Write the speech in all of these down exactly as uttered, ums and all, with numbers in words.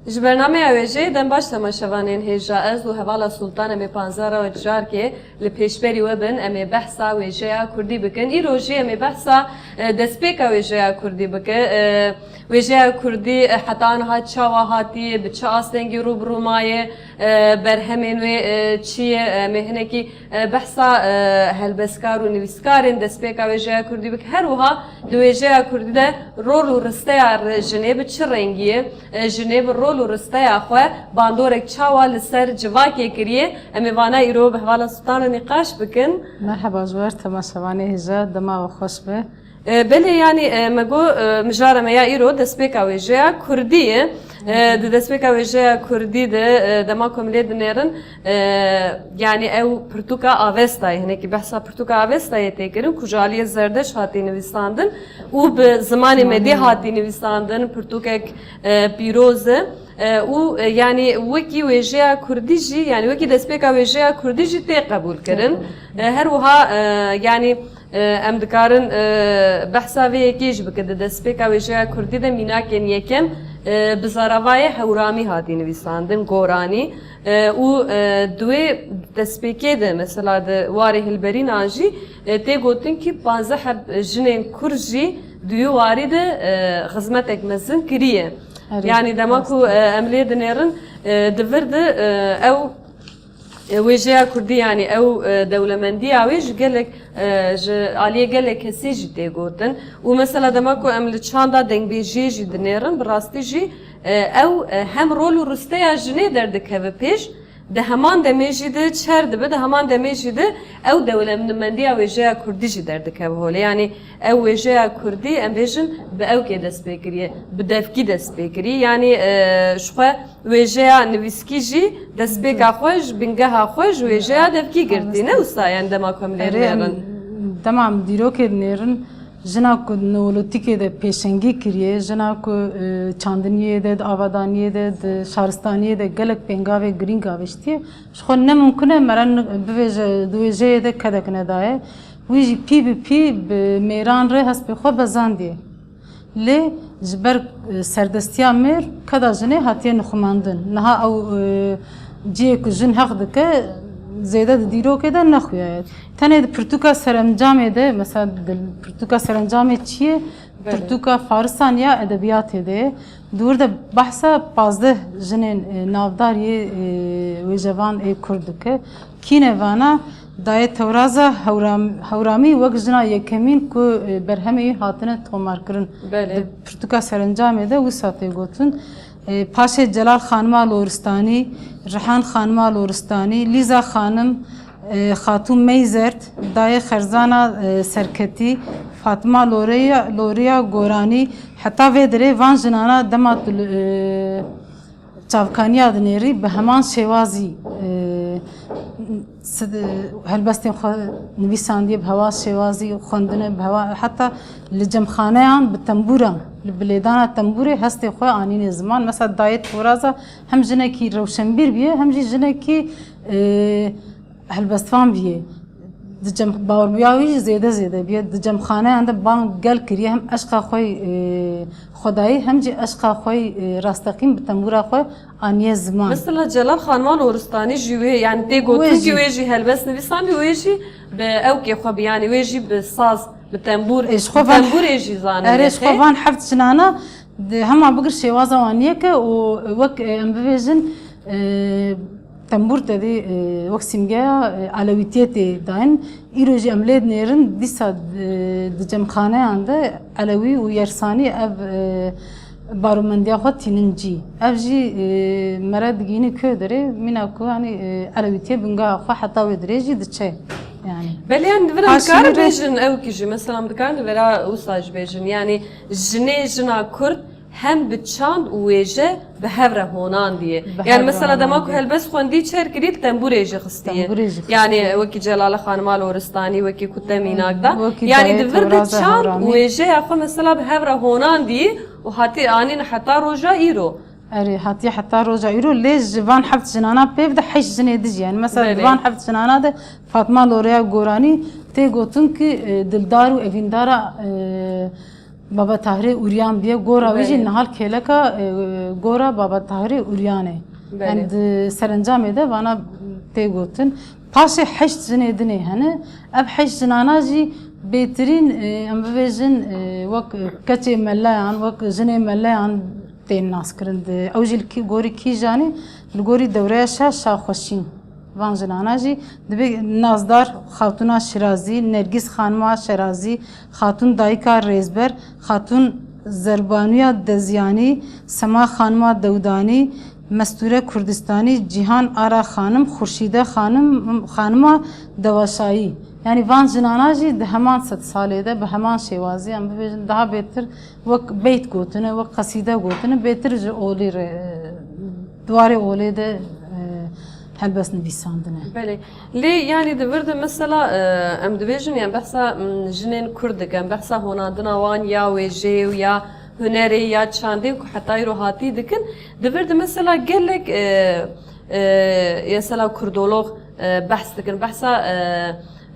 Ji bernameya wêjeyê dem baş temaşevanên hêja, ez û hevala Sultan em ê panzdeh rew carkê li pêşberî we bin, em ê behsa wêjeya kurdî bikin. Îro jî em ê behsa, e, destpêka wêjeya kurdî bike. E, wêjeya kurdî, e, heta niha çawa hatiye, bi çi astengî rû bi rû maye, e, berhemên wê, e, çi ye, em ê hinekî e, behsa, e, helbestkar û nivîskarên destpêka wêjeya kurdî bike. Her wiha di wêjeya kurdî de rol û risteya re-, jinê bi çi rengî ye? E, jinê bi rol û risteya xwe bandorek çawa li ser civakê kiriye? Em ê vana îro bi hevala Sultan re nîqaş bikin. Merheba ji we re temaşevanê hêja, dema we xweş be. E, belê, yanî, e, me got, e, mijara me ya îro destpêka wêjeya kurdî ye. E, di destpêka wêjeya kurdî de, e, dema ku em lê dinêrin, e, yanî ew pirtûka Avestayê, hinekî behsa pirtûka Avestayê tê kirin, ku ji aliyê Zerdeşt hatî nivîsandin û bi zimanê me dê hatî nivîsandin, pirtûkek, e, pîroz e. E, û, e, yanî wekî wêjeya kurdî jî, yanî wekî destpêka wêjeya kurdî jî tê qebûl kirin. E, her wiha, e, yanî, e, em dikarin, e, behsa vê yekê jî bikin. Di destpêka wêjeya kurdî de mînakên yekem, e, bi zaravayê Hewramî hatî nivîsandin, goranî. E, û, e, di wê destpêkê de, mesela di warê hilberînan jî, e, tê gotin kî panzdeh heb jinên kurd jî di wî warî de, e, xizmetek mezin kiriye. Erê, yanî dema ku, e, em lê dinêrin, e, di vir de, e, ew, e, wêjeya kurdî, yanî ew, e, dewlemendiya wê ji gelek, e, ji aliyê gelek kesî jî tê gotin. Û mesela dema ku em li çanda dengbêjiyê jî dinêrin, bi rastî jî, e, ew, e, hem rol û risteya jinê derdikeve pêş, di heman demê jî de çer dibe, di heman demê jî de ew dewlemmendiya wêjeya kurdî jî derdikeve holê. Yanî ew wêjeya kurdî, em bêjin, bi ewkê dest pê kiriye, bi devkî dest pê kiriye. Yanî, e, ji xwe wêjeya nivîskî jî destpêka xwe ji bingeha xwe ji wêjeya devkî girtî. Ne wisa, yanî dema ku em lê dinêrin. Dema em dîrokê dinêrin, jina ku di Neolîtîkê de pêşengî kiriye, jina ku, e, çandiniyê de, di avadaniyê de, di şaristaniyê de gelek pêngavê girîng avêştiye, ji xwe ne mimkun e mere ni-, bivêje di wêjeyê de kedek nedaye. Wî jî pî bi pî bi mêran re hespê xwe bezandiye. Lê ji ber, e, serdestiya mêr keda jinê hatiye nixumandin. Niha ew, e, cihê ku jin heq dike, zêde di dîrokê de nexuyaye. Tenê di pirtûka serencamê de, mesela di pirtûka serencamê çi ye? Belê. Pirtûka Farisan ya edebiyatê de ye. Di wir de behsa pazdeh jinên, e, navdar yê, e, wêjevan ê kurd dike. Kîne vana? Dayê Tewraza Hewram-, Hewramî wek jina yekemîn ku, e, berhemê wî hatine tomarkirin. Belê. Di pirtûka serencamê de wisa tê gotin. E, paşê Celal Xanima Loristanî, Rihan Xanima Loristanî, Lîza Xanim, e, Xatûn Meyzert, Dayê Xerzana, e, Serketî, Fatima Loreya, Loriya Goranî, heta vê dirê van jinana dema tu li, e, çavkaniya dinêrî bi heman şêwazî, e, sid-, e, helbestên xwe nivîsandiye bi hewa şêwazî, xwendine bi hewa, heta li cemxaneyan bi tembûran, li bilêdana tembûrê hestê xwe anîne ziman. Mesela Dayê Toraza hem jinekî rewşenbîr bûye, hem jî jinekî, e, helbestvan bûye. Di cem, bawerbiya wî jî zêde zêde bûye. Di cemxaneyan de bang gel kiriye, hem eşqa xwe, e, xwedayî, hem jî eşqa xwe, e, rasteqîn bi tembûra xwe aniye ziman. Mesela Celal Xanima Loristanî jî wê, yani tê gotin ki wê jî helbest nivîsandî, wê jî bi ewkê xwe bi, yani wê jî bi saz, bi tembûr, e, ji xwe bi van, tembûrê jî zanî. Erê, ji xwe van heft jinana di hema bigir şêwaza wan yek e û wek, e, em bibêjin, e, tembûr tedî, e, wek simgeya, e, elewîtiyê tê dayîn. Îro jî em lê dinêrin, dîsa, e, di cemxaneyan de elewî û yersanî ev, e, baromendiya xwe tînin cî. Ev jî, e, mere digihînî ku dirê, mîna ku, hani, e, elewîtiyê bingeha xwe heta wê dirê jî diçe. Yani. Belê, yani, di vir em dikarin bêjin, ew kî jî, mesela, em dikarin di vera wisa jî bêjin. Yani, jinê, jina Kurd hem bi çand û wêje bi hev re honandiye. Yani, mesela, dema ku helbest xwendî çer kirî, tembûrê jî xistiye. Tembûrê jî xistiye. Yani, wekî Celale Xanima Loristanî, wekî ku te mînak da. Yani, di vir de çand û wêjeya xwe, mesela, bi hev re honandî û hatî anîn heta roja îro. Erê, hatiye heta roja îro, lê ji van heft jinana pê ve de heşt jinê dijî. Yani, mesela, di van heft jinana de Fatma Loreya Goranî tê gotin ki, e, dildar û evîndara, e, Baba Tahirê Uryan bîye, gora wî jî Belê. Nihal Kêleka, e, gora Baba Tahirê Uryan e. Belê. Em di serencamê de vana tê gotin. Paşê heşt jinê dinê hene. Ev heşt jinana jî bêtirîn, e, em bibêjin, e, wek keçê meleyan, wek jinê meleyan tên naskirin. Di, ew jî li kî, gorî kîjanê, li gorî dewreya şa, şa xweşîn. Van jinana jî dibê nasdar Xatûna Şirazî, Nergîs Xanima Şirazî, Xatûn Dayika Rêzber, Xatûn Zerbanûya Dezyanî, Sema Xanima Dewdanî, Mestûre Kurdistanî, Cîhan Ara Xanim, Xurşîde Xanim, Xanima Dewaşayî. Yanî van jinana jî di heman sedsalê de, bi heman şêwazî, em bibêjin, daha bêtir wek beyt gotine, wek qesîde gotine, bêtir ji olî re, di warê olê de, e, helbest nivîsandine. Belê. Lê, yanî, di vir de mesela, e, em dibêjin, yani, behsa, m, jinên Kurd dikin, behsa honandina wan ya wêjeyê û ya hunerê ya çandê ku heta îro hatî dikin. Di vir de mesela gelek, e, e, mesela kurdolog, e, behs dikin. Behsa, e,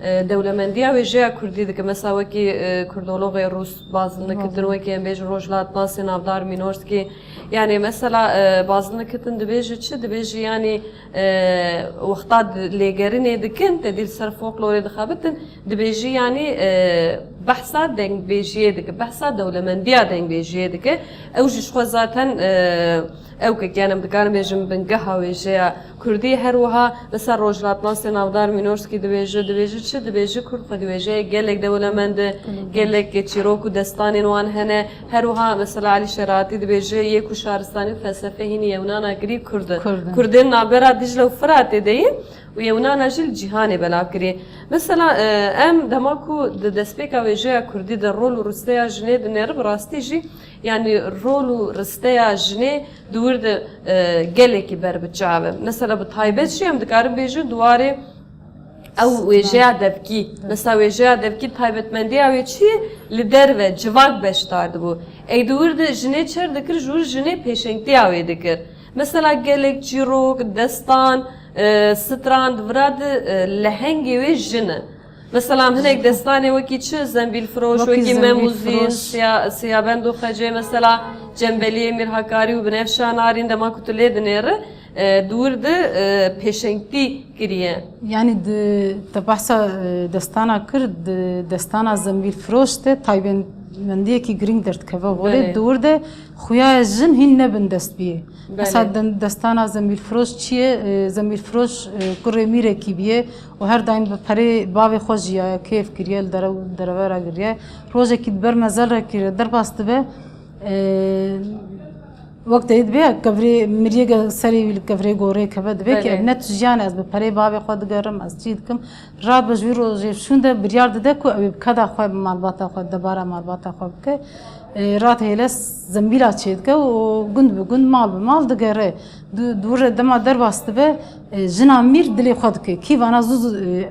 e, dewlemendiya wêjeya kurdî dikin. Mesela wekî, e, kurdologê rûs bazilnikitin, Bazil. Wekî em bêjin rojhilatnasê navdar Minorskî. Yani mesela, e, bazilnikitin dibêje çi? Dibêje yani, e, wexta di-, lêgerinê dikin, te dî li ser folklorê dixebitin, dibêje yani, e, behsa dengbêjiyê dike, behsa dewlemendiya dengbêjiyê dike. Ew jî ji xwe zaten, e, ew kek, yani em dikarin bêjin bingeha wêjeya kurdî. Her wiha mesela rojhilatnasê navdar Minorskî dibêje, dibêje çi? Dibêje kurd xwedî wêjeyê gelek dewlemend e, gelek çîrok û destanên wan hene. Her wiha mesela Elî Şeratî dibêje yê ku şaristanî û felsefe hînî yewnana kirî kurd e. Kurd e. Kurdên navbera Dîcle û Firatê de ye û yewnana jî li cîhanê belav kiriye. Mesela, e, em dema ku di destpêka wêjeya kurdî de rol û risteya jinê dinêrin, bi rastî jî, yani, rol û risteya jinê di wir de, e, gelekî ber bi çav e. Mesela bi taybet jî em dikarin bêjin di warê ew wêjeya devkî. Mesela wêjeya devkî taybetmendiya wê çi ye? Li derve civak beşdar dibû. Ey di wir de jinê çer dikir, ji wir jinê pêşengtiya wê dikir. Mesela gelek çîrok, destan, e, stran di vira de, e, lehengê wê jin e. Mesela hinek destanê wekî çi? Zembîlfiroş, wekî Mem û Zîn, Siya-, Siyabend û Xecê, mesela Cembeliyê Mîr Hakarî û Binefşa Narîn dema ku tu lê dinêri, e, di wir de, e, pêşengtî kiriye. Yanî di, te behsa, e, destana kir, di destana Zembîlfiroş de taybetmendiyekî girîng derdikeve holê. Belê. Di wir de xuya jin hîn ne bindest bîye. Belê. Mesela den-, destana Zembîlfiroş çi ye? E, Zembîlfiroş, e, kurê mîrekî bîye û her daîm bi perê bavê xwe jiyaye, kêf kiriye, li derew-, dereve re giriye. Rojekî di ber mezel re kiriye, derbas dibe. E, wek te dibê kevirê miriyê ge-, serê wî li kevirê gorê keve, dibê ki Belê. Ev ne tu jiyan e, ez bi perê bavê xwe digerim, ez çî dikim. Rabe ji wî rojê şûnde biryar dide ku ew ê bi keda xwe, bi malbata xwe, debara malbata xwe bike. E, radihêle, zembîla çêdike û gund bi gund, mal bi mal digere. Du-, dûre dema derbas dibe, e, jina mîr dilê xwe dike. Kî vana zû zû, e,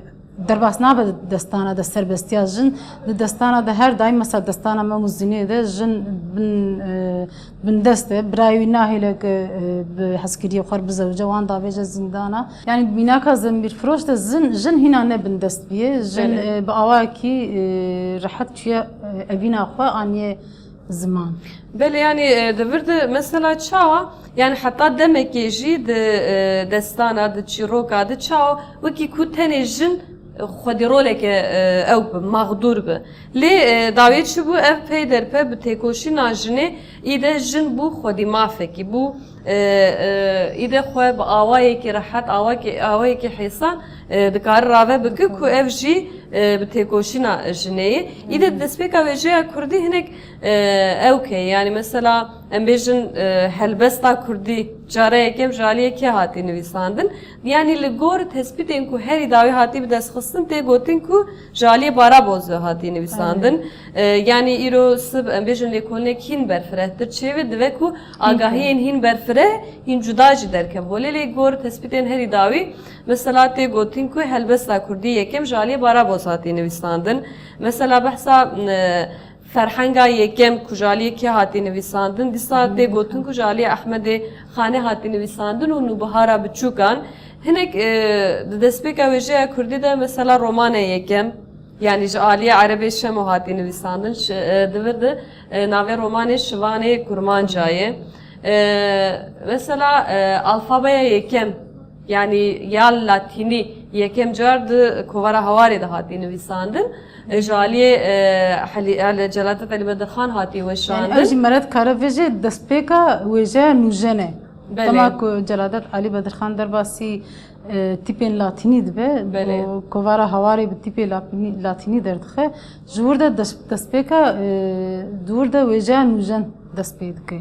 derbas nabe destana de serbestiya jin. Di destana de her daîm, mesela destana Mem û Zînê de jin bin, e, bindest e. Birayê wî nahêle ke, e, bi hezkiriyê xwe re bizewce, wan davêje zîndana. Yani mînaka Zembîlfiroş de zin, jin hîna ne bindest bîye. Jin, Belê. e, bi awayekî, e, rehet çûye, e, evîna xwe aniye ziman. Belê, yani, e, di vir de mesela çawa, yani heta demekê jî di, e, destana, di çîroka, di çawa, wekî ku tenê jin, e, xwedî roleke, e, ew bi, mexdûr bi. Lê, e, dawiyê çi bû, ev pey derpe bi têkoşîna jinê, îde jin bû xwedî mafekî, bû, e, e, îde xwe bi awayekî rehet, awakê-, awayekî hêsan, e, dikare rave bike ku ev jî, e, bi têkoşîna jinê ye. Îde di destpêka wêjeya kurdî hinek, e, ew ke, yani mesela em bêjin, e, helbesta kurdî cara yekem ji aliyê kê hatî nivîsandin? Yani li gor tespîtên ku herî dawî hatî bi dest xistin tê gotin ku ji aliyê Bara Boz ve hatî nivîsandin. E, yani îro sib em bêjin lêkolînek hîn berfirehtir çêve dibe ku agahiyên hîn berfireh, hîn cuda jî derkeve holê. Lê gor tespîtên herî dawî, mesela tê gotin ku helbesta kurdî yekem ji aliyê Bara Boz hatî nivîsandin. Mesela behsa, e, ferhenga yekem ku ji aliyê kê hatî nivîsandin, dîsa tê gotin ku ji aliyê Ehmedê Xanê hatî nivîsandin û Nûbihara Biçûkan. Hinek, e, di destpêka wêjeya kurdî de mesela romane yekem, Yanî ji aliyê Erebê Şemo hatî nivîsandin. Şi-, e, di vir de, e, navê romanê Şivanê Kurmanca ye. E, mesela, e, alfabeya yekem, yanî ya latînî yekem car di kovara Hawarê de hatî nivîsandin. E, ji aliyê, e, Helî-, Helî-, Celadet Elî Bedirxan hatî weşandin. Yani ev jî mere dikare vêje destpêka wêjeya nûjen e. Belê. Dema ku Celadet Elî Bedirxan derbasî e, tîpên latînî dibe. Belê. Û kovara Hawarê bi tîpê lapînî-, latînî derdixe. Ji wir de des-, destpêka, e, di wir de wêjeya nûjen dest pê dike.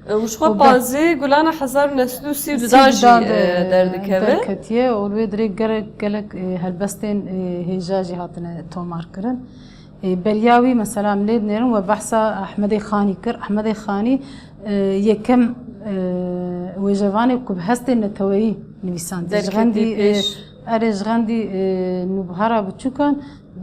E, û ji xwe Û be- panzdeh Gulana hezar û neh sed û sî û du Sî de jî, de, e, e, derdikeve. Derketiye û li wê dirê gerek, gelek, e, helbestên, e, hêja jî hatine tomar kirin. E, beriya wî mesela em lê dinêrin we behsa Ehmedê Xanî kir. Ehmedê Xanî, e, yekem, e, wêjevanê ku bi hestê neteweyî nivîsandiye. Ji Derketî xendî, e, pêş. Erê, ji xendî, e, nûbihara biçûkan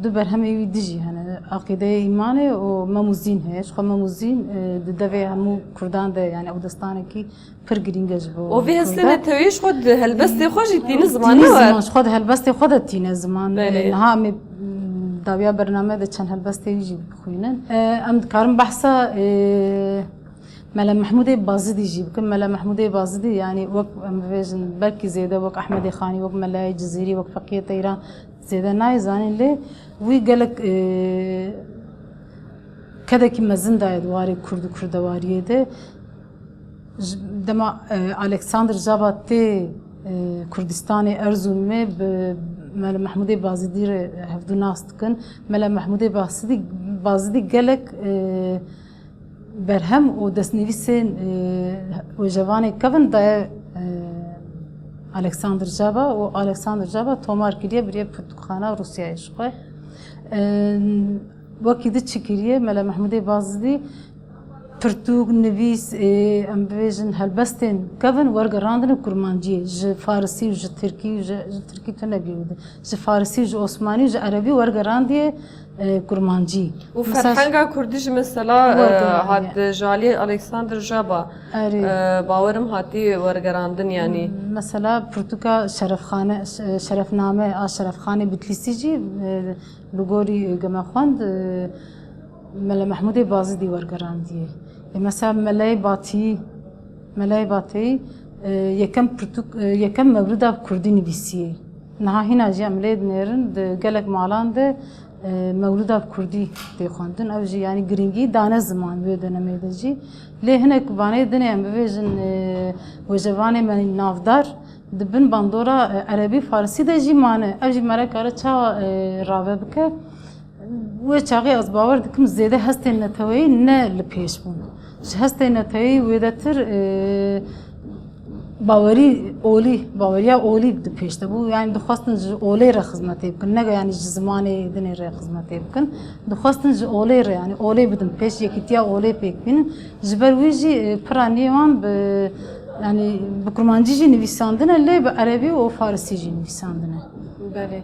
du berhemê wî dijî hene. Aqîdeyê Îmanê û Mem û Zîn heye. Ji xwe Mem û Zîn, e, di devê hemû Kurdan de, yani ew destanekî pir girîng e ji bo Û vê hestê Kurdan. Neteweyî ji xwe di helbestê xwe jî tîne ziman, Tîne ne we? Ziman, ji xwe di helbestê xwe de tîne ziman. Belê. Niha em ê, m, dawiya bername de çend helbestê wî jî bixwînin. E, em dikarin behsa, e, Mele Mehmûdê Bazidî jî bikin. Mele Mehmûdê Bazidî, yanî wek em bibêjin, belkî zêde wek Ehmedê Xanî, wek Melayê Cizîrî, wek Feqiyê Teyran zêde nayê zanîn, lê wî gelek, e, kedekî mezin daye di warê kurd û kurdewariyê de. Ji dema, e, Alexander Jaba tê, e, Kurdistanê Erzurumê, bi Mele Mehmûdê Bazidî re hevdû nas dikin. Mele Mehmûdê Bazidî, Bazidî gelek, e, berhem û destnivîsên, e, wêjevanê kevin daye, e, Alexander Jaba û Alexander Jaba tomar kiriye, biriye pirtûkxana Rûsyayê ji xwe. E, Wekî di çi kiriye, Mele Mehmûdê Bazidî pirtûk, nivîs, ê, em bibêjin helbestên kevin wergerandine kurmanciyê. Ji farisî û ji tirkî û ji, ji tirkî tune bî wî de. Ji farisî û ji osmanî û ji erebî wergerandiye, e, kurmancî. Û Mesela ferhenga kurdî jî mesela, e, wergerandiye. Hat ji aliyê Alexander Jaba, Erê. E, bawerim hatî wergerandin yanî. Mesela pirtûka Şerefxane, Şe-, Şerefname a Şerefxanê Bitlîsî jî, e, Li gorî, e, gemexwend, e, Mele Mehmûdê Bazidî wergerandiye. E, mesela Meleyê Batî, Meleyê Batî, e, yekem pirtûk, e, yekem mewlida bi kurdî nivîsiye. Niha hîna jî em lê dinêrin, di gelek malan de, e, mewlida bi kurdî tê xwendin. Ev jî, yanî, girîngî dane ziman wê denemê de jî. Lê hinek vanê dinê em bibêjin, e, wêjevanê me navdar, di bin bandora, e, erebî, farisî de jî mane. Ev jî mere kare çawa, e, rave bike? Wê çaxê ez bawer dikim zêde hestên neteweyî ne li pêş bûn. Ji hestên neteweyî wêdetir, e, bawerî olî, baweriya olî di pêş de bû. Yani dixwestin ji olê re xizmetê bikin. Ne, yani ji zimanê dinê re xizmetê bikin. Dixwestin ji olê re, yani olê bidin pêş, yekîtiya olê pêk bînin. Ji ber wî jî, e, pira nî wan bi, yani bi kurmancî jî nivîsandine, lê bi erebî û farisî jî nivîsandine. Belê.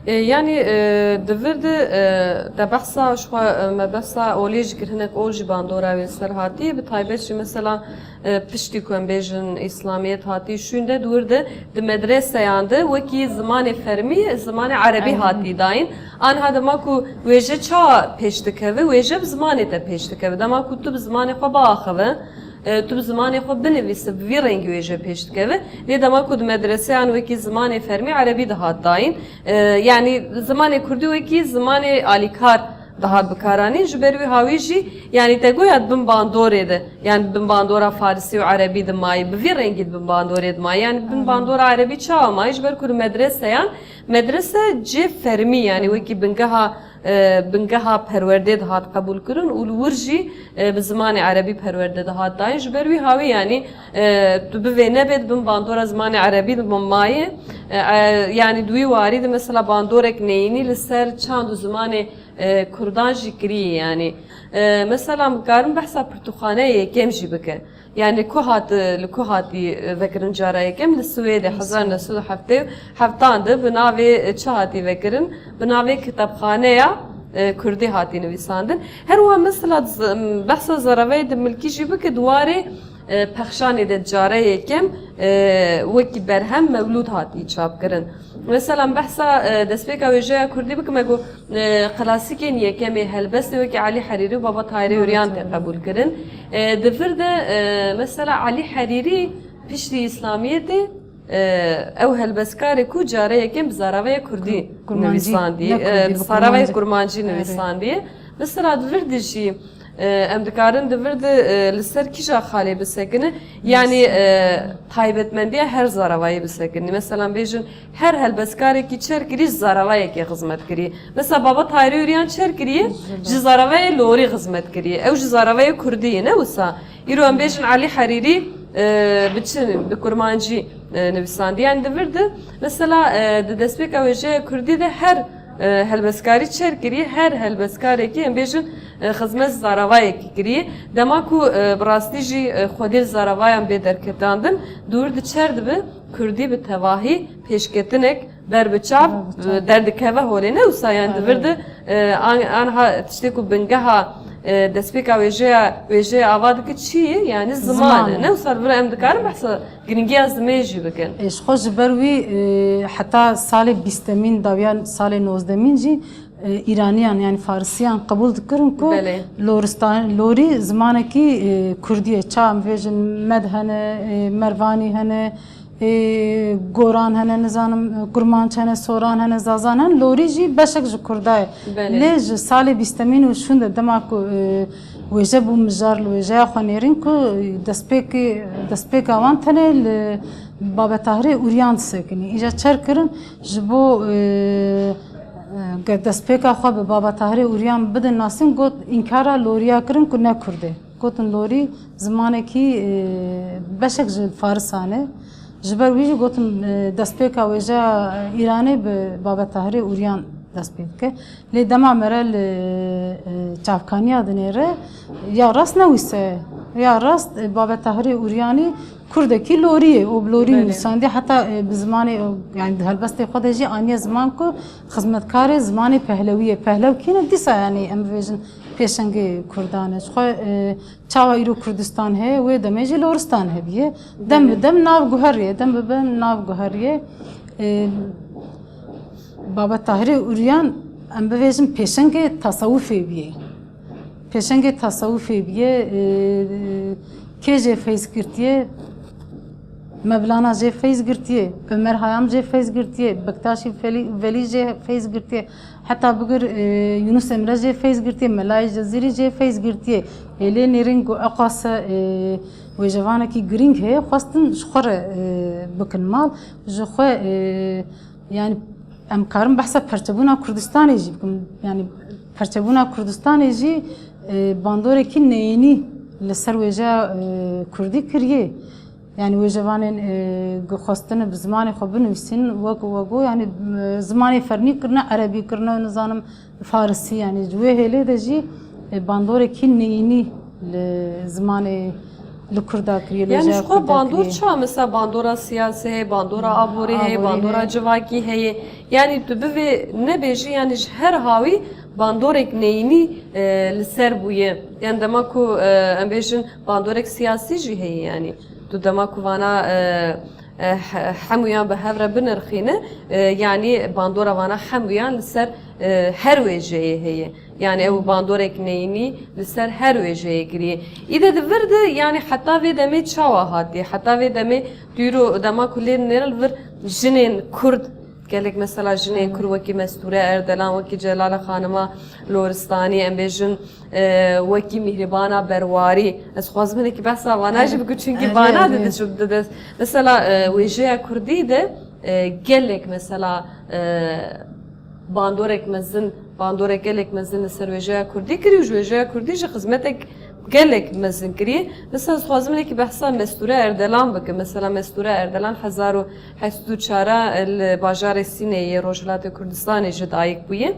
E, yanî, e, di vir de, e, te behsa, ji xwe, e, me behsa olê jî kir, hinek ol jî bandora wê ser hatî, bi taybet jî mesela, e, piştî ku em bêjin îslamiyet hatî şûnde, di wir de di medreseyan de wekî zimanê fermî, zimanê erebî Aynen. Hatî dayîn. Anha dema ku wêje çawa pêş dikeve, wêje bi zimanê te pêş dikeve. Dema ku tu bi zimanê xwe biaxive, e, tu bi zimanê xwe binivîse, bi vî rengî wêje pêş dikeve. Lê dema ku di medreseyan wekî zimanê fermî erebî dihat dayîn, e, yanî zimanê kurdî wekî zimanê alîkar dihat bikaranîn. Ji ber wî hawî jî, yanî te goya di bin bandorê de, yanî di bin bandora farisî û erebî de mayî, bi vî rengî di bin bandorê de mayî. Yanî di bin bandora erebî çawa mayî? Ji ber ku li medreseyan, medrese cê fermî, yanî wekî bingeha, e, bingeha perwerdê dihat qebûl kirin û li wir jî, e, bi zimanê erebî perwerde dihat dayîn. Ji ber wî hawî, yanî, e, tu bivê nebê di bin bandora zimanê erebî de mayî. E, e, yanî di wî warî de mesela bandorek neyînî li ser çand û zimanê, e, kurdan jî kiriye, yanî. E, mesela em karin behsa pirtûkxaneya yekem jî bikin. Yani li ku hat, li ku hatî, e, vekirin cara yekem? Li Swêdê hezar neh sed û heftê û heftan de bi navê, e, çi hatî vekirin? Bi navê Kitapxaneya, e, Kurdî hatî nivîsandin. Her wiha mesela z-, behsa zereveyê dimilkî jî bike, di warê e, pexşanê de cara yekem, e, wekî berhem mewlûd hatî çapkirin. Mesela behsa, e, destpêka wêjeya kurdî bikime ku, e, klasîkên yekemê helbestê wekî Elî Herîrî û Baba Tahirê Huryan tê qebûl kirin. E, di vir de, e, mesela Elî Herîrî piştî Îslamiyetê, e, ew helbestkarê ku cara yekem bi zaravaya kurdî nivîsandiye, e, bi zaravaya kurmancî nivîsandiye. Mesela di vir de jî, e, em dikarin di vir de, e, li ser kîja xalê bisekine? Yanî, e, taybetmendiya her zaravayê bisekinî. Mesela bêjin her helbestkarekî çer kirî ji zaravayekê xizmet kirî. Mesela Baba Tahirê Huryan çer kiriye? Ji zaravayê lorî xizmet kiriye. Ew ji zaravayê kurdî ye, ne wisa? Îro em bêjin Elî Herîrî, e, bi çi, bi kurmancî, e, nivîsandiye. Yanî di vir de, mesela, e, di destpêka wêjeya kurdî de her, e, helbestkarî çer kiriye, her helbestkarekî em bêjin, e, xizmet zaravayekî kiriye. Dema ku, e, bi rastî jî, e, xwedî li zaravayan bê derketandin, di wir de çer dibe, kurdî bi tevahî pêşketinek ber bi çav, e, derdikeve holê, ne wisa? Yanî di vir de, e, an-, anha tiştê ku bingeha, e, destpêka wêjeya, wêjeyê ava dike çi ye? Yanî ziman e. Ne wisa? Li vir em dikarin behsa giringiya zimê jî bikin. E, ji xwe ji ber wî, e, heta salê bîstemîn, dawiya salê nozdemîn jî, e, Îraniyan, yanî Farisiyan qebûl dikirin ku loristan-, lorî zimanekî, e, kurdî ye. Ça em bêjin med hene, e, mervanî hene, e, goran hene, nizanim, e, kurmanc hene, soran hene, zazan hene, lorî jî beşek ji kurda ye. Lê ji salê bîstemîn û şûnde dema ku, e, wêje bû mijar, li wêjeya xwe nêrîn ku, e, destpêkê, destpêka wan tenê li Babetahirê Uryan disekinî. Îja çer kirin ji bo, e, e, ge-, destpêka xwe bi Babetahirê Uryan bidin nasîn, got, înkara loriya kirin ku ne kurd e. Gotin lorî zimanekî, e, beşek ji farisan e. Ji ber wî jî gotin, e, destpêka wêjeya Îranê bi Babetahirê Uryan dest pê dike. Lê dema mere li, e, çavkaniya dinêre, ya rast ne wisa ye. Ya rast, e, Babetahirê Uryanî kurdekî lorî ye û bi lorî nivîsandiye. Heta, e, bi zimanê, e, yanî di helbestê xwe de jî aniye ziman ku xizmetkarê zimanê pehlewî ye. Pehlew kî ne? Dîsa yanî em bibêjin pêşengê kurdan e. Ji xwe, e, çawa îro Kurdistan heye, wê demê jî loristan hebiye. Dem bi dem nav guheriye, dem bi dem nav guheriye. E, Baba Tahirê Uryan, em bibêjin pêşengê tasawufê biye. Pêşengê tasawufê biye, e, kê jê feyz girtiye? Mevlana jê feyz girtiye, Ömer Hayam jê feyz girtiye, Bektaşî Felî-, Velî jê feyz girtiye. Heta bigir, e, Yunus Emre jê feyz girtiye, Melayê Cezîrî jê feyz girtiye. Ê lê nêrîn ku eqas e, wêjevanekî girîng heye, xwestin ji xwe re, e, bikin mal. Ji xwe, e, yanî em karin behsa perçebûna Kurdistanê jî bikin. Yanî perçebûna Kurdistanê jî, e, bandorekî neyênî li ser wêjeya, e, kurdî kiriye. Yanî wêjevanên, e, ku xwestine bi zimanê xwe binivîsîn, wek, wek, yanî, e, zimanê fernî kirine, erebî kirine, nizanim, farisî, yanî ji wê hêlê de jî, e, bandorekî neyînî li zimanê, li kurda kiriye, li wêjeya kurda kiriye. Yanî ji xwe bandor çawa? Mesela bandora siyasî heye, bandora aborî heye, bandora civakî heye. Yanî tu bivê nebêjî, yanî ji her hawî bandorek neyînî, e, li ser bûye. Yanî dema ku, e, em bêjin bandorek siyasî jî heye yanî. Tu dema ku vana, e, e, he-, hemûyan bi hev re binirxîne, e, yanî bandora vana hemûyan li ser, e, her wêjeyê heye. Yanî ew bandorek neyînî li ser her wêjeyê kiriye. Îde di vir de yanî heta vê demê çawa hatiye? Heta vê demê tu îro dema ku lê dinêre li vir jinên kurd, gelek mesela jinên kurd wekî Mestûre Erdelan, wekî Celale Xanima Loristanî, em bêjin, e, wekî Mîhrîbana Berwarî. Ez xwazim hinekî behsa vana jî bikim, çunkî vana de diçû dide. Mesela, e, wêjeya kurdî de, e, gelek mesela, e, bandorek mezin, bandorek gelek mezin li ser wêjeya kurdî kiriye û ji wêjeya kurdî jî xizmetek gelek mezin kiriye. Mesela ez xwazim hinekî behsa Mestûre Erdelan bikim. Mesela Mestûre Erdelan hezar û heşt sed û çar li bajarê Sîneyê yê Rojhilatê Kurdistanê ji dayik bûye.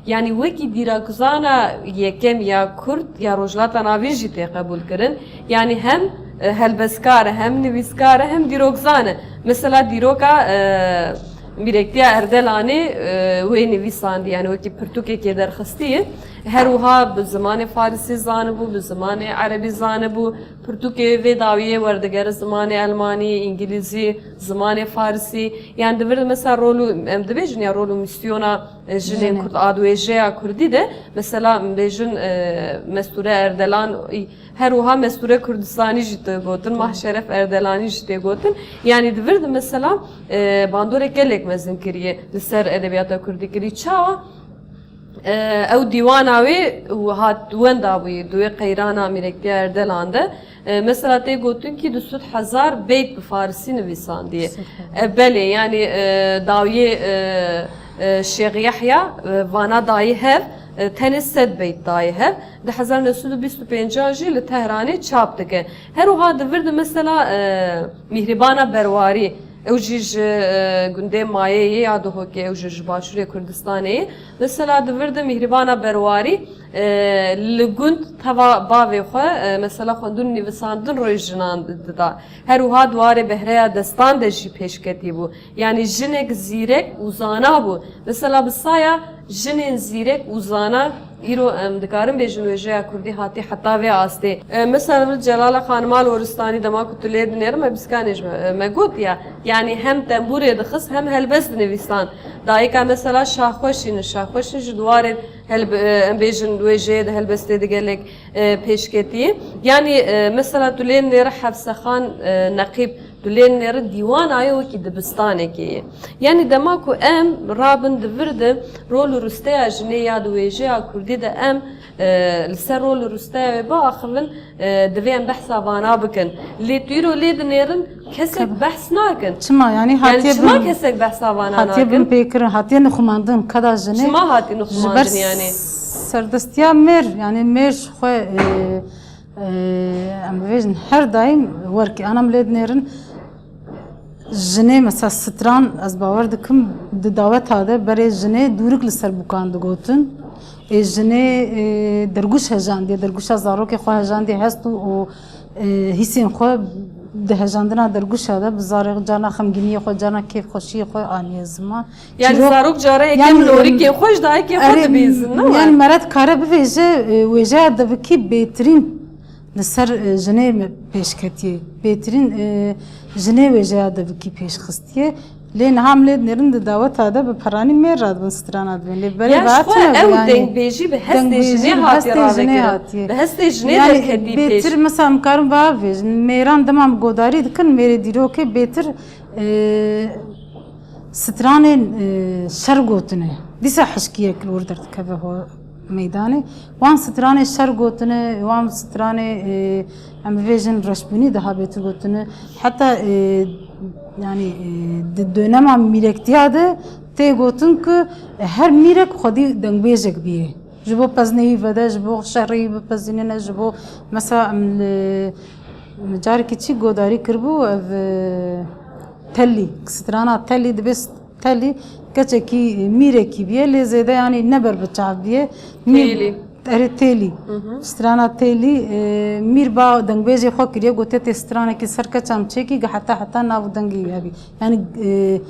Yanî wekî dîrokzana yekem ya Kurd ya Rojhilata Navîn jî tê qebûl kirin. Yanî hem, e, helbestkar e, hem nivîskar e, hem dîrokzan e. Mesela dîroka, e, Mîrektiya Erdelanê, e, wê nivîsandî, yanî wekî pirtûkekê derxistiye. Her wiha bi zimanê farisî zanibû, bi zimanê erebî zanibû. Pirtûkê vê dawiyê werdigere zimanê elmanî, îngilîzî, zimanê farisî. Yani di vir de mesela rol û, em dibêjin ya rol û mîsyona, e, jinên Jinê. Kurd a di wêjeya kurdî de, mesela em bêjin, e, Mestûre Erdelan, î, her wiha Mestûre Kurdistanî jî tê gotin, Mahşeref Erdelanî jî tê gotin. Yani di vir de mesela, e, bandorek gelek mezin kiriye, li ser edebiyata kurdî kirî. Çawa? E, ew dîwana wê û hat wenda bûyî, di wê qeyrana Mîrektiya Erdelan de. E, mesela tê gotin kî du sed hezar beyt bi farisî nivîsandiye. E, belê, yani, e, dawiyê, e, e, Şêx Yehya, e, vana dayî hev, e, tenê sed beyt dayî hev. Di hezar neh sed û bîst û pêncan jî li Tehranê çap dike. Her wiha di vir de mesela, e, Mîhrîbana Berwarî, ew jî ji, e, gundê Mayê yê ya Duhokê, ew jî ji Başûrê Kurdistanê ye. Mesela di vir de Mîhrîbana Berwarî, e, li gund teva bavê xwe, e, mesela xwendin û nivîsandin roj jinan dida. Her wiha di warê Behreya Destan de jî pêşketî bû. Yani jinek zîrek û zana bû. Mesela bi saya jinên zîrek û zana îro em dikarin bêjin wêjeya kurdî hatî heta vê astê. E, mesela min Celale Xanima Loristanî dema ku tu lê dinêrin me bîskanê ji me, e, me got ya. Yani hem tembûrê dixist hem helbest dinivîsan. Dayika mesela Şahxweşîn, Şahxweşîn ji di warên helb-, e, em bêjin wêjeyê de helbestê de gelek, e, pêşketî. Yani, e, mesela tu lê nêre Hefsexan, e, Neqîb, tu lê nêre dîwana ye wekî dibistanekê ye. Yani dema ku em rabin di vir de rol û risteya jinê ya di wêjeya kurdî de em, e, li ser rol û risteya wê biaxivin, e, divê em behsa vana bikin. Lê tu îro lê dinêrin kesek Tabii. behs nakin. Çima? Yani Yani hatiye çima bin, kesek behsa vana hatiye nakin? bin pêkirin, hatiye nixumandin, keda jinê. Çima hatiye Ji ber nixumandin yani? serdestiya mêr, yani mêr ji xwe, e, e, em bibêjin her daim werkê. Ana em lê dinêrin jinê mesela stran, ez bawer dikim di daweta de berê jinê dûrik li ser bûkan digotin. Ê jinê, e, dergûş hejandiye, dergûşa zarokê xwe hejandiye hest û, û, e, hîsên xwe di hejandina dergûşa de bi zarê carna xemgîniyê xwe, carna kêfxweşiyê xwe aniye ziman. Yani Çîrok, zarok cara yekem yani, lorikê em, xwe ji dayikê xwe erê, dibîzin, ne yani me? Mere dikare bivêje, e, wêjeya devikî bêtirîn li ser, e, jinê me pêşketiye. Bêtirîn, e, jinê wêjeya devikî pêşxistiye. Lê niha em lê dinêrin di daweta de bi peranî mêr radibin strana dibin. Lê berê Ya ji xwe vehatine ew yani dengbêjî bi hestê dengbêjî jinê bi hatiye hestê jinê ravekirî. hatiye. Bi hestê jinê Yani derketî pêş. bêtir mesela em karin va bêjin. Mêran dema em godarî dikin mêrê dîrokê bêtir, e, stranên, e, şer gotine. Dîsa hişkiyek li wir derdikeve ho meydanê. Wan stranê şer gotine, wan stranê, e, em bivêjin reşbûnî daha bêtir gotine. Heta, e, yani, e, di dönema mîrektiya de tê gotin ku her mîrek xwedî dengbêjek bîye. Ji bo pezneyî vede, ji bo şerî bipezînine, ji bo mesela em li carekî çî godarî kiribû ev, e, Tellî, strana Tellî dibe s-, Tellî keçekî mîrekî biye, lê zêde yanî ne ber bi çav biye. Mîr-, Têlî. Erê Têlî. Hı hı. Strana Têlî, e, mîr ba dengbêjê xwe kiriye, gotiye tê stranekî ser keça em çêkî, heta heta nav û dengê wî hebî. Yanî, e,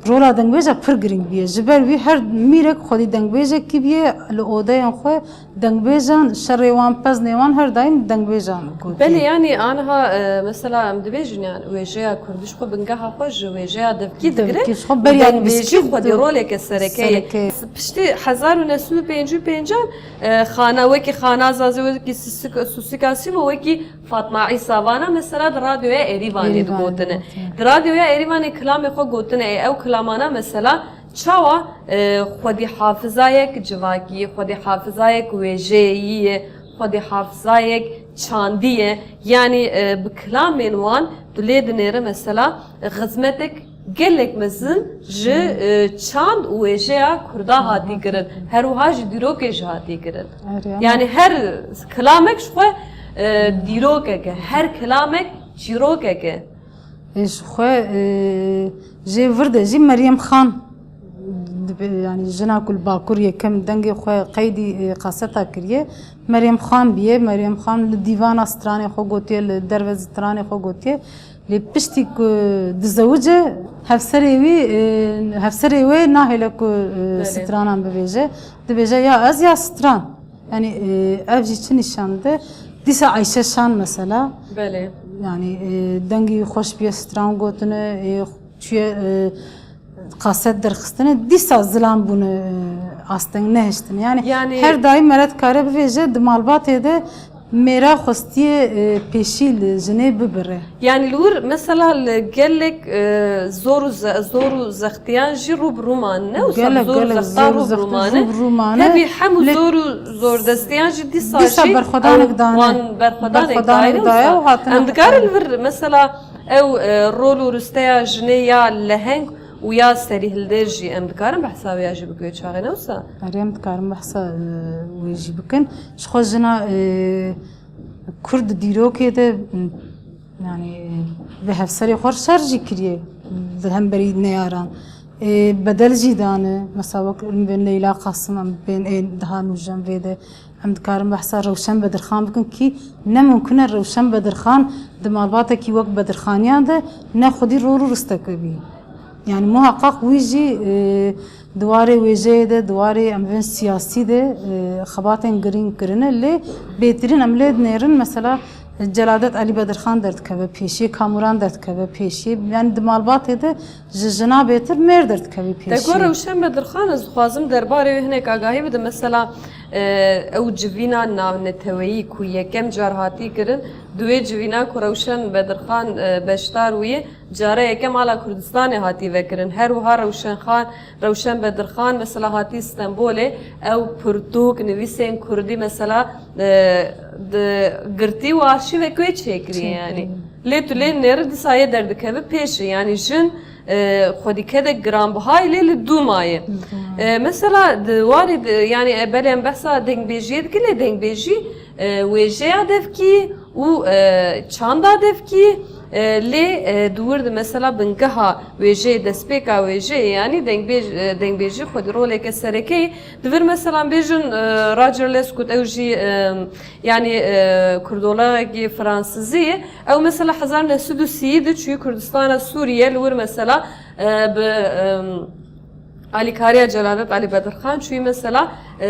rola dengbêja pir girîng biye. Ji ber wî her mîrek xwedî dengbêjekî biye, li odeyên xwe dengbêjan, şerê wan, peznê wan her daîm dengbêjan gotiye. Belê, yanî aniha, e, mesela em dibêjin, yani wêjeya kurdî ji xwe bingeha xwe ji wêjeya devkî digire. Devkî ji xwe û beriya dengbêjî dibistî xwedî du-, roleke sereke ye. Sereke. Piştî hezar û neh sed û pêncî û pêncan, e, xana, wekî Xana Zazê, wekî Sisik-, Susika Sîvo, wekî Fatma Îsa vana mesela di radyoya Êrîvanê Êrîvanê digotine. Digotine. Di radyoya Êrîvanê kilamê xwe gotine, ê ew kilamana mesela çawa, e, xwedî hafizayek civakî ye, xwedî hafizayek wêjeyeyî ye, xwedî hafizayek çandî ye. Yanî, e, bi kilamên wan tu lê dinêre mesela, e, xizmetek gelek mezin ji, e, çand û wêjeya Kurda hatî kirin. Her wiha ji dîrokê jî hatî kirin. Erê, ama Yani her kilamek ji xwe, e, dîrokek e. Her kilamek çîrokek e. Ê ji xwe, e, jê vir de jî Meryem Xan dibe, yani jina ku li Bakur yekem dengê xwe qeydî, e, kaseta kiriye. Meryem Xan biye. Meryem Xan li dîvana stranê xwe gotiye, li derve stranê xwe gotiye. Lê piştî ku dizewice, hevserê wî, e, hevserê wê nahêle ku, e, Belê. stranan bibêje. Dibêje ya ez ya stran. Yani e, ev jî çi nîşan dide? Dîsa Ayşe Şan mesela. Belê. Yani e, dengî xweş bûye, stran gotine, e, çûye e, kaset derxistine, dîsa zilam bûne e, asteng nehiştine. Yani, Yani- her daîm mere dikare bivêje di malbatê de mêra xwestiye e, pêşî li jinê bibire. Yani li wir mesela li gelek e, zor û ze- zor û zextiyan jî rû bi rû mane. Ne wisa Gelek, zor û gelek zextan zor û rû bi rû zextiyan mane. rû bi rû mane. Tevî hemû Lê- zor û zor destiyan jî dîsa Dîsa jî berxwedanek ew dane. wan berxwedanek Berxwedanek dayne daye wisa. û hatine Em dikarin hatine. vir mesela ew e, rol û risteya jinê ya leheng û ya serîhilder jî em dikarin behsa wê ya jî bikin çaxê ne wisa? Erê, em dikarin behsa e, wê jî bikin. Ji xwe jina e, Kurd di dîrokê de m, yani e, bi hevserê xwe şer jî kiriye di hemberî neyaran. E, bedel jî dane. Mesela wek em bên Leyla Qasim, em bên ê daha nûjen vê de. Em dikarin behsa Rewşen Bedirxan bikin kî ne mumkin e Rewşen Bedirxan di malbatekî wek Bedirxaniyan de ne xwedî rol û risteke bî. Yani muhaqqaq wî jî e, di warê wêjeyê de, di warê em bên siyasî de e, xebatên girîng kirine, lê bêtirîn em lê dinêrin mesela Celadet Elî Bedirxan derdikeve pêşiyê, Kamuran derdikeve pêşiyê. Yani di malbatê de ji jina bêtir mêr derdikevî pêşiyê. Te got Rewşen Bedirxan, ez dixwazim derbarê wê hinek agahî bidim. Mesela e, ew civîna navneteweyî ku yekem car hatî kirin, di wê civîna ku Rewşen Bedirxan e, beşdar bûye, cara yekem ala Kurdistanê hatî vekirin. Her wiha Rewşen Xan, Rewşen Bedirxan mesela hatî Stenbolê, ew pirtûk, nivîsên kurdî mesela e, di girtî û arşîvek wê çêkiriye yani. Lê tu lê nêri dîsa yê derdikeve pêşê. Yani jin e, xwedî kede giranbihayê lê li dû maye. E, mesela di warê de, yani e, belê em behsa dengbêjiyê dikin lê dengbêjî e, wêjeya devkî û e, çanda devkî e, lê e, di wir de mesela bingeha wêjeyê, destpêka wêjeyê yani dengbêj, e, dengbêjî xwedî roleke sereke ye. Di vir mesela em bêjin e, Roger Lescot ew jî e, yani e, kurdologekî fransizî ye. Ew mesela hezar neh sed û sî de çûyî Kurdistana Sûriye, li wir mesela e, bi e, alîkariya Celadet Elî Bedirxan çûyî mesela e,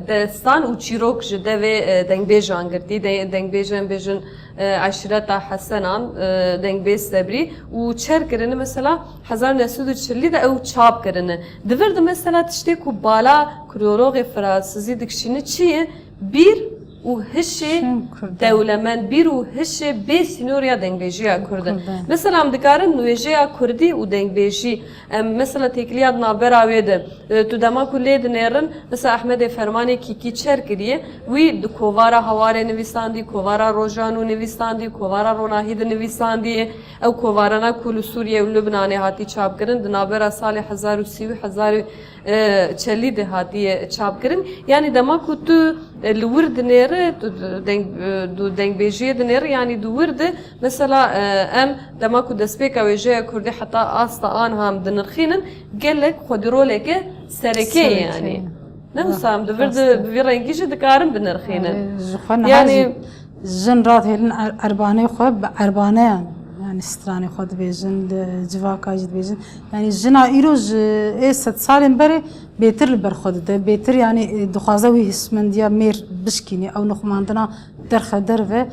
destan û çîrok ji devê e, dengbêjan girtî. De, dengbêjên bêjin e, Eşîreta Hesenan, e, dengbêj Sebrî û çer kirine mesela hezar neh sed û çilî de ew çap kirine. Di vir de mesela tiştê ku bala kurdologê fransizî dikişîne çi ye? Bîr û hişê Şin Kurdan. Dewlemend, bîr û hişê bê sînor ya dengbêjiya Kurd e. Kurdan. Mesela em dikarin wêjeya Kurdî û dengbêjî, em mesela têkiliya di navbera wê de, e, tu dema ku lê dinêrin, mesela Ehmedê Fermanê Kîkî çer kiriye, wî di kovara Hawarê nivîsandî, kovara Rojano nivîsandî, kovara Ronahî de nivîsandî, ew kovarana ku li Sûriye û Lubnanê hatî çapkirin, di navbera salê hezar û sî û hezar û e, çelî de hatiye çapkirin. Yani dema ku tu e, li wir dinêre, tu deng, e, tu dengbêjiyê dinêre, yani di wir de mesela e, em dema ku destpêka wêjeya Kurdî heta asta anha em dinirxînin, gelek xwedî roleke sereke ye yani. Ne wisa em di vir de bi vî rengî jî dikarin binirxînin. Ji xwe niha Yani- jî jin radihêlin er- erbanê xwe bi erbaneyan, yani stranê xwe dibêjin, di civaka jî dibêjin. Yani jina îro ji ê sed salên berê bêtir li ber xwe dide. Bêtir yani e, dixwaze wî hişmendiya mêr bişkînî, ew nixumandina derxe derve.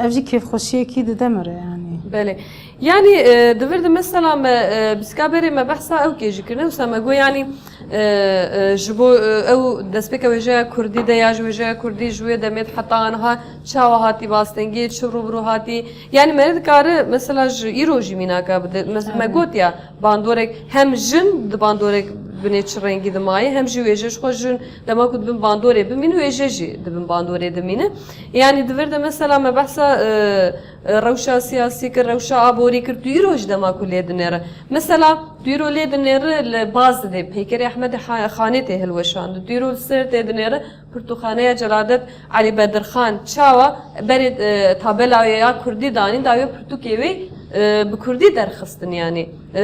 Ev jî kêfxweşiyekî dide me re yani. Belê. Yani e, di vir de mesela me e, bîska berê me behsa ew kê jî kirine, wisa me got yani e, e, ji bo e, ew destpêka wêjeya Kurdî de ya ji wêjeya Kurdî ji wê demê de heta aniha çawa hatî bastengî, çi rû bi rû hatî? Yani me dikare mesela ji îro jî mînaka bide. Me, me got ya bandorek hem jin di bandorek binê çi rengî de maye, hem jî wêje ji xwe jin dema ku dibin bandorê bimîn, wêje jî dibin bandorê dimîne. Yani di vir de mesela me behsa e, e, rewşa siyasî kir, rewşa aborî kir, tu îro jî dema ku lê dinêre. Mesela tu îro lê dinêre li Bazidê, peykerê Ehmedê Ha- Xanê tê hilweşandin. Tu îro li Sêrtê dinêre, pirtûkxaneya Celadet Elî Bedirxan çawa berê e, tabela wê ya kurdî danîn, dawiye pirtûkê wê e, bi kurdî derxistin yani. E,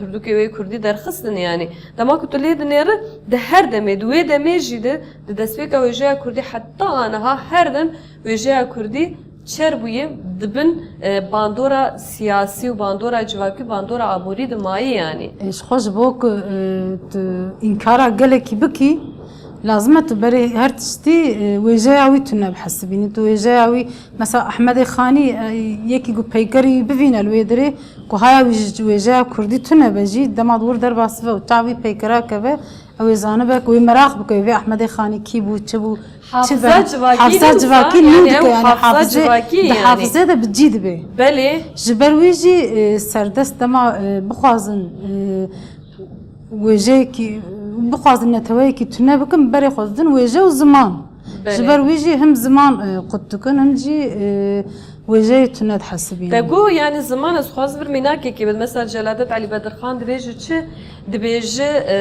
pirtûkê wê kurdî derxistin yani. Dema ku tu lê dinêre, di her demê, di wê demê jî de, di destpêka wêjeya kurdî heta aniha her dem wêjeya kurdî çer bûye di bin e, bandora siyasî û bandora civakî, bandora aborî de mayî yani. E, ji xwe ji bo ku e, tu înkara gelekî bikî, Lazim e tu berê her tiştî, e, wêjeya wî tune bihesibînî. Tu wêjeya wî, mesela Ehmedê Xanî, e, yekî ku peykerî bivîne li wê dirê, ku haya wî ji wêjeya kurdî tune be jî, dema di wir derbas ve û çav wî peykera keve, ew ê zanibe ku wê meraq bike, wê vê Ehmedê Xanî kî bû, çi bû, çi Hafiza be. Civakî Hafiza ne wisa? Civakî Yani nû ew dike, yani hafiza hafizê, civakî di yani. Hafizê de bi cî dibe. Belê. Ji ber wî jî, e, serdest dema, e, bixwazin, e, wêjeyekî, bixwazin neteweyekî tune bikin, berê xwe didin wêje û ziman. Belê. Ji ber wî jî him ziman, e, qut dikin, him jî, e, wêjeyê tune dihesibînin. Te got, yani ziman, ez xwaz vir mînakekê bid. Mesela Celadet Elî Bedirxan dibêje çi? Dibêje, e,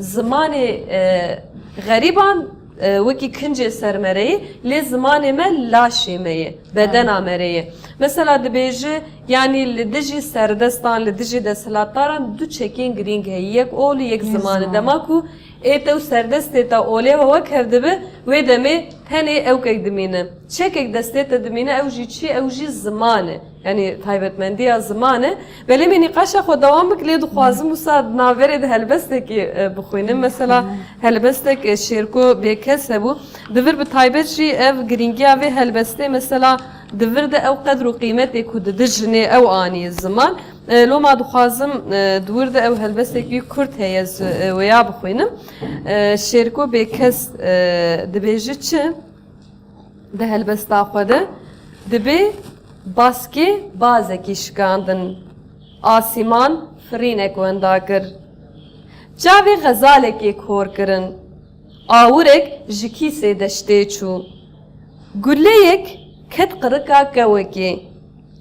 zimanê, e, xerîban, e, wekî kincê ser me re ye, lê zimanê me laşê me ye, bedena me re ye. Mesela dibêje, yanî li dijî serdestan, li dijî desthilatdaran du çekên girîng heye. Yek ol û yek Yek ziman e. ziman. Dema ku ê te û serdestê te olê we wek hev dibe, wê demê tenê ewkek dimîne. Çekek destê te dimîne, ew jî çi? Ew jî ziman e. Yanî taybetmendiya ziman e. Belê me nîqaşa xwe dewam bik, lê dixwazim wisa di navberê de helbestekê, e, bixwînim. Mesela helbestek, e, Şêrko Bêkes hebû. Di vir bi taybet jî ev girîngiya vê helbestê, mesela di vir de ew qedr û qîmetê ku didi jinê ew aniye ziman. E, loma dixwazim, e, di wir de ew helbestek wî kurt heye, ez, e, wêya bixwînim. E, Şêrko Bêkes, e, dibêje çi? Di helbesta xwe de dibê baskê bazekî şikandin, asîman firînek wenda kir. Çavê xezalekê kor kirin, awirek ji kîsê deştê çû. Guleyek ket qirika kewekê,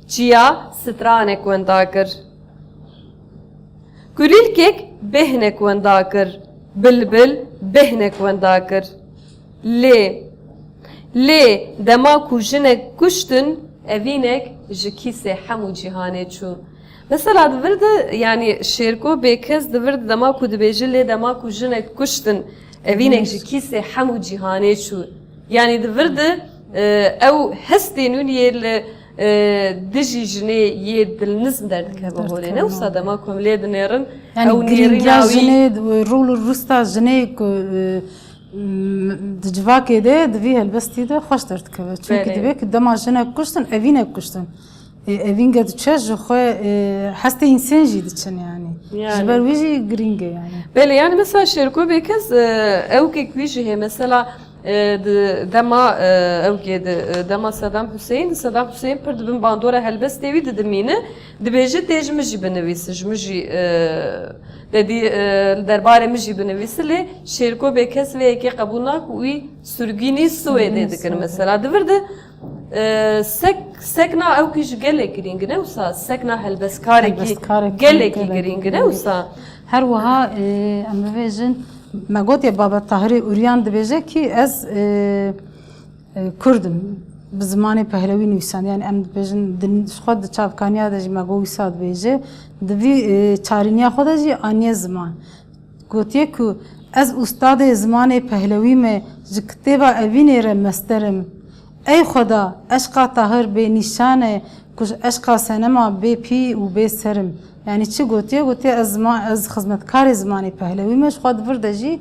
çiya stranek wenda kir. Kulîlkek bêhnek wenda kir, bilbil bêhnek wenda kir. Lê, lê dema ku jinek kuştin, evînek ji kîsê hemû cîhanê çû. Mesela di vir de, yanî Şêrko Bêkes di vir de dema ku dibêje, lê dema ku jinek kuştin, evînek ji kîsê hemû cîhanê çû. Yanî di vir de, e, ew hestê nûn yê li, e, dijî jinê yê dilnizm derdikeve holê. Ne wisa dema ku em lê dinêrin, Yani ew girîngiya nêrîna wî jinê, rol û rista jinê ku, e, m-, di civakê de, di vî helbestî de xweş derdikeve. Çunkî Belê. Divê ku dema jinek kuştin, evînek kuştin. E, evînge diçe ji xwe, e, hestê însen jî diçin yani. Yani. Ji ber wî jî girîng e yani. Belê, yani mesela Şêrko Bêkes, e, ewkek wî jî hê, mesela, e, di dema, e, ewkê di, e, dema Sedam Huseyîn, di Sedam Huseyîn pir dibin bandora helbestê wî didimîne, dibêje tê ji min jî binivîse, ji min jî, e, te dî, e, li derbarê min jî binivîse, lê Şêrko Bêkes vê yekê qebûl nake û wî surgînî Swêdê dikin mesela. Di vir de, e, sek-, sekna ewkî jî gelek girîng e, ne wisa sekna helbestkarekî Helbestkarekî gelekî gelek girîng e, ne girîng e. Wisa. Her wiha, e, em bibêjin, me gotiye Babet Tahirê Uryan dibêje kî ez, e, e, Kurd im. Bi zimanê Pehlewî nivîsand. Yani em dibêjin, di, ji xwe di çavkaniya de jî me got wisa dibêje. Di vî, e, çarîniya xwe de jî aniye ziman. Gotiye ku ez ustadê zimanê Pehlewî me, ji kitêba Evînê re mester im. Ey Xweda, eşqa Tahir bê nîşan e, ku ji eşqa Senema bê pî û bê ser im. Yani çi gotiye? Gotiye ez ziman, ez xizmetkarê zimanê Pehlewî me, ji xwe di vir de jî,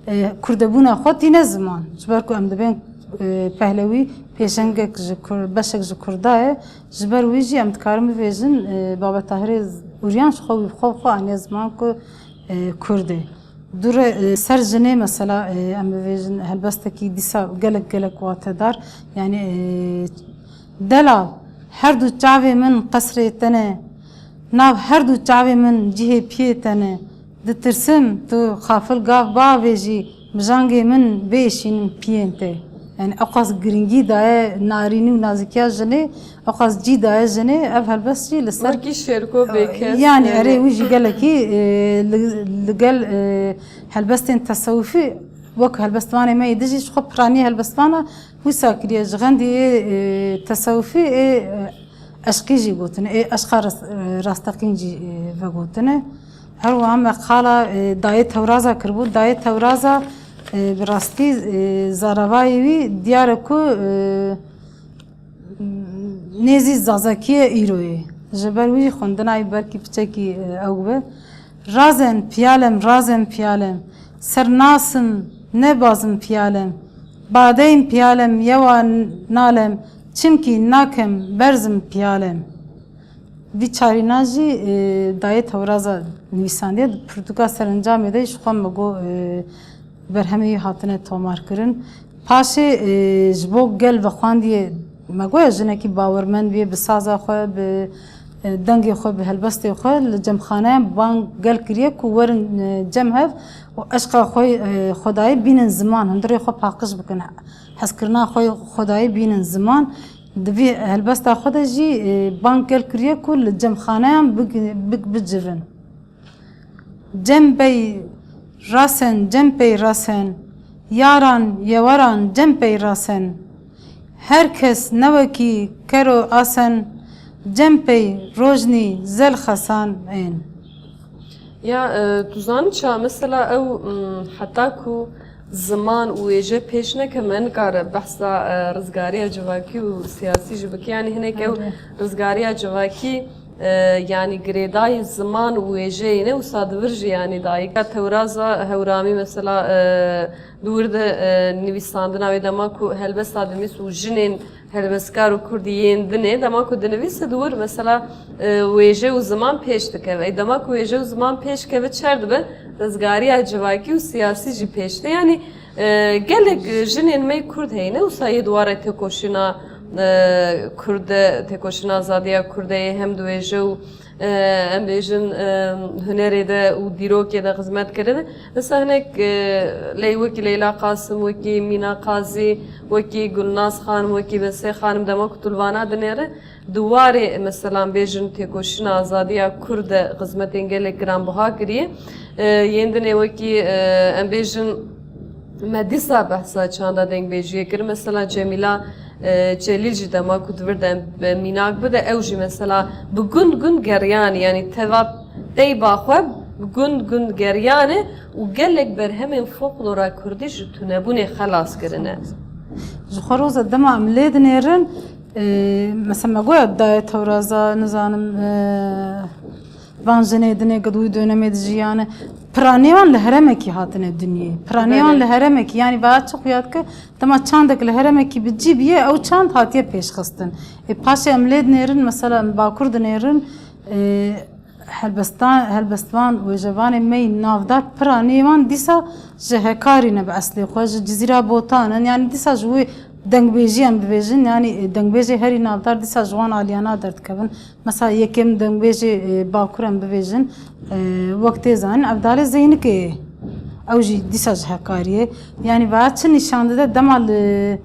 e, kurdebûna xwe tîne ziman. Ji ber ku em dibên, e, Pehlewî pêşengek ji Kur-, beşek ji Kurda ye. Ji ber wî jî em dikarin bibêjin, e, Babet Tahirê Uryan ji xwe wî bi xwe, bi xwe aniye ziman ku, e, Kurd e. Dû re, e, ser jinê mesela, e, em bibêjin helbestekî dîsa gelek gelek watedar. Yani, e, delal, her du çavê min qesrê te ne, nav her du çavê min cihê piyê te ne. Ditirsim tu xafil gav bavêjî, mijangê min bêşînin piyên te. Yani ew qas girîngî daye narînî û nazikiya jinê, ew qas cî daye jinê, ev helbest jî li ser Wekî Şêrko Bêkes, Yani yani. Erê wî jî gelekî, e, li, li gel, e, helbestên tesewifî, wek helbestvanê me yê dijî ji xwe piranî helbestvana wisa kiriye. Ji xendî ê, e, tesewifî ê, e, eşqî jî gotine, ê eşqa ras-, e, rasteqîn jî, e, vegotine. Her wiha me qala, e, dayê Tewraza kiribû. Dayê Tewraza, e, bi rastî, e, zaravayê wî diyar e ku, e, nêzî zazakiyê îro ye. Ji ber wî jî xwendina wî belkî piçekî, e, ew be. Razen piyalem, razen piyalem, ser nasim Nebazim piyalem, badeyim piyalem yewa nalem, çimkî nakem berzim piyalem. Vî çarîna jî, e, dayê Tewraza nivîsandiye, di pirtûka serencamê de jî ji xwe me got, e, berhemê wî hatine tomarkirin. Paşê, e, ji bo gel vexwendiyê me goya jinekî bawermend bûye bi saza xwe, bi, e, dengê xwe, bi helbestê xwe li cemxaneyan bang gel kiriye ku werin, e, cem hev û eşqa xwe, e, xwedayî bînin ziman, hundirê xwe paqij bikin, hezkirina xwe xwedayî bînin ziman. Di vî helbesta xwe de jî, e, bang gel kiriye ku li cemxaneyan big-, big-, bicivin. Cem pey rasen, cem pey rasen, yaran, yewaran cem pey rasen. Her kes newekî kero asen, cem pey rojnî zel xesan ên. Ya, e, tu zanî ça, mesela ew, m, heta ku ziman û wêje pêş neke, me nikare behsa, e, rizgariya civakî û siyasî jî bike. Yanî hinek ew Erê. rizgariya civakî, e, yanî girêdayî ziman û wêjeyê ne, wisa di vir jî yanî dayika Tewraza Hewramî mesela, e, di wir de, e, nivîsandina wê dema ku helbesta dinivîs û jinên helbestkar û kurdî yên dinê, dema ku dinivîse di wir mesela, e, wêje û ziman pêş dikeve. Ey dema ku wêje û ziman pêş keve çer dibe, rizgariya civakî û siyasî jî pêş de. Yanî, e, gelek, e, jinên me kurd heyne, wisa yê di ware têkoşîna, e, kurd de, têkoşîna azadiya kurd de yê hem di wêje û, e, em bêjin, e, hunerê de û dîrokê de xizmet kirine. Mesela hinek, e, lê wekî Leyla Qasim, wekî Mîna Qazî, wekî Gulnaz Xanim, wekî Bese Xanim, dema ku tu li vana dinêre, di warê, mesela, em bêjin têkoşîna azadiya kurd de xizmetên gelek giranbiha kiriye. E, yên dinê wekî, e, em bêjin me dîsa behsa çanda dengbêjiyê kir. Mesela Cemîla, e, Celîl jî dema ku di vir de em, e, mînak bide, ew jî mesela bi gund gund geriyanî, yanî teva peyva xwe bi gund gund geriyane û gelek berhemên folklora kurdî ji tunebûnê xelas kirine. Ji xwe roza dema em lê dinêrin, e, mesela me goya dayê Tewraza, nizanim, e, van jinê dinê ku di wî dönemê de jiyane, piranê wan li heremekî hatine dinyê. Piranê wan Belê. li heremekî, yanî vaya çi xuya dike, dema çandek li heremekî bi cî biye, ew çand hatiye pêşxistin. Ê paşê em lê dinêrin, mesela em Bakur dinêrin, e, helbestan, helbestvan, wêjevanê me yî navdar piranê wan dîsa ji Hekarî ne bi eslê xwe, ji Cizîra Botan in, yanî dîsa ji wê dengbêjî em bibêjin, yanî, e, dengbêjê herî navdar dîsa ji wan aliyana derdikevin. Mesela yekem dengbêjê, e, Bakur em bibêjin, e, wek tê zanîn Evdalê Zeynikê ye. Ew jî dîsa ji Hekariyê. Yanî vaya çi nîşan dide dema li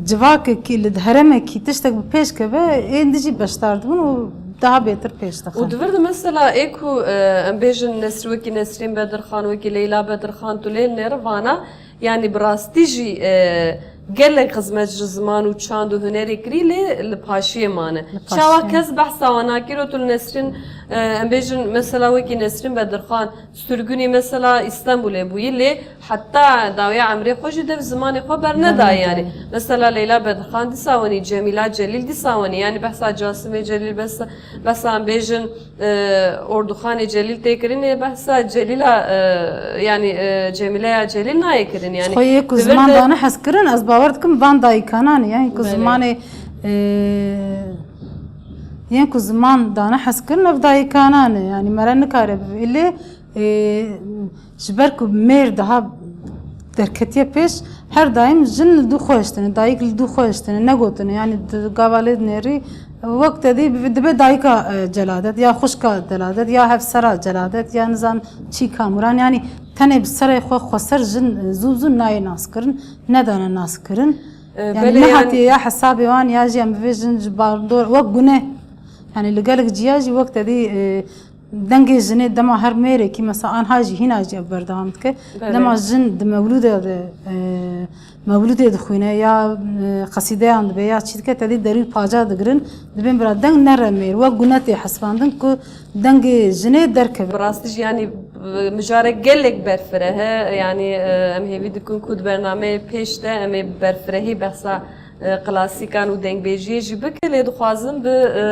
civakekî, li heremekî tiştek bi pêş keve, ên dî jî beşdar dibin û daha bêtir pêş dixin. Û di vir de mesela ê ku, e, em bêjin Nesr-, wekî Nesrîn Bedirxan, wekî Leyla Bedirxan, tu lê nêrivana, yanî bi rastî jî, e, gelek xizmet ji ziman û çand û hunerê kirî, lê li paşiyê mane. Li paşiyê. Çawa kes behsa wan nakir û tu li Nesrîn, e, em bêjin mesela wekî Nesrîn Bedirxan, sürgünî mesela Îstanbulê bûyî, lê heta dawiya emrê xwe jî dev zimanê xwe bernedayî yanî. Bernedayî. Mesela Leyla Bedirxan dîsa wenî, Cemîla Celîl dîsa wenî, yanî behsa Casimê Celîl, behsa, behsa em bêjin, e, Orduxanê Celîl tê kirin, ê behsa Celîla, e, yanî, e, Cemîleya Celîl nayê kirin. Yanî Xwe yê ku di vir ziman de dane hez kirin, ez bawer dikim van dayikanan e, yanî ku Belê. zimanê, e, yên ku ziman dane hez kirin, ev dayikanan e. Yanî mere nikare bivê. Lê, e, ji ber ku mêr daha derketiye pêş, her daîm jin li dû xwe hiştine, dayik li dû xwe hiştine, negotine. Yanî di gava lê dinêrî, wek te dî bi-, dibe dayika, e, celadet, ya xwişka celadet, ya hevsera celadet, ya nizam çî kamuran. Yanî tenê bi serê xwe xweser jin, e, zû zû nayê naskirin, nedane naskirin. E, Yanî belê, nehatiye yanî ya hesabê wan, ya jî em bibêjin ji bardor, wek gune. Yanî li gelek ciya jî wek te dî, e, dengê jinê dema her mêrekî, mesela anha jî, hîna jî ev berdewam dike. Belê. Dema jin di mewlûdê de, e, mewlûdê dixwîne ya, e, qesîdeyan dibe ya çî dike, te dî derî paca digirin, dibên bira deng nere mêr. Wek gune tê hesibandin ku dengê jinê derkeve. Bi rastî jî, yanî, mijarek gelek berfireh e. Yanî, e, em hêvî dikin ku di bernameyê pêş de em ê berfirehî behsa e, klasîkan û dengbêjiyê jî bike, lê dixwazim bi, e,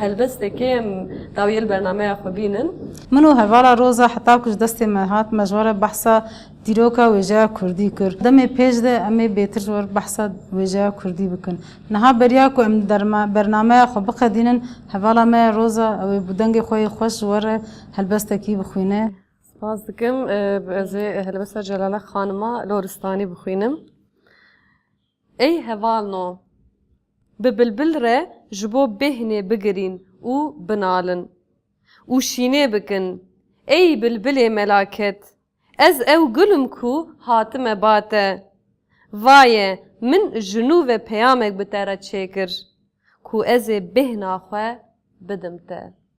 helbestekê em dawiyê li bernameya xwe bînin. Min û hevala Roza heta ku ji destê me hat, me ji we re behsa dîroka wêjeya kurdî kir. Demê pêş de em ê bêtir ji we re behsa wêjeya kurdî bikin. Niha beriya ku em derma-, bernameya xwe biqedînin, hevala me ya Roza, ew ê bi dengê xwe yê xweş ji we re helbestekî bixwîne. Spas dikim. E, ez ê helbesta Celale Xanima Loristanî bixwînim. Ey hevalno, bi bilbil re ji bo bêhnê bigirîn û binalin û şînê bikin. Ey bilbilê melaket, ez ew gul im ku hatime ba te. Vaye, min ji nû ve peyamek bi te re çêkir, ku ez ê bêhna xwe bidim te.